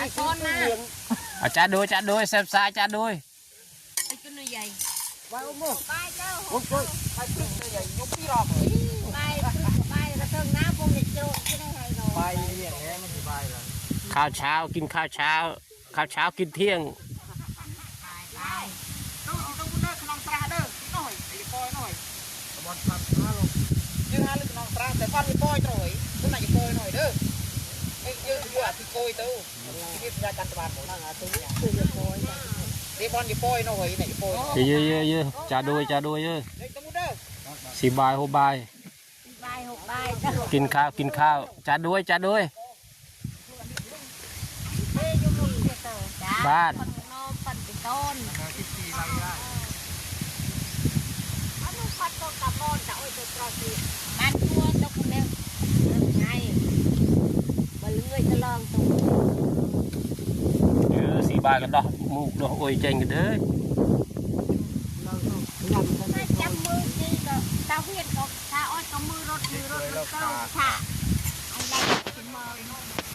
ອາຊອນມາ ອາຈານໂດຍ ອາຈານໂດຍ ແຊບຊາ ອາຈານໂດຍ ໄອ້ຕົວໃຫຍ່ ໄປເຈົ້າ ໂອ້ຍ ໄປ ໄປ ໄປ ໄປ ກະເທິງນາ ບໍ່ໄດ້ໂຈະ ຊິໄດ້ໃຫ້ເນາະ ໄປ ລ້ຽງແລ້ວມັນຊິບາຍລະ ຂ້າວເຊົ້າ ກິນຂ້າວເຊົ້າ ຂ້າວເຊົ້າກິນທ່ຽງ ເຢີໆໆ ຈາໂດຍ ຈາໂດຍເດີ້ ສີ່ບາຍ ຫົກບາຍ ກິນຂ້າວ ກິນຂ້າວ ຈາໂດຍ ຈາໂດຍ ບ້ານ ມັນຕົວຕົກແລ້ວ ໄງ ບໍ່ເລື່ອຍຕະລອງຕົວ ເອີ ສີ່ບາຍກະດອກໝູກດອກໂອຍເຈັງກະເດີ້ ມາຈັບມືນີ້ກະ ຕາວຽນກະ ຕາອອດກະມືລົດ ມືລົດ ມັນເກີນ ຖ້າ ອັນໃດກະຊິມາ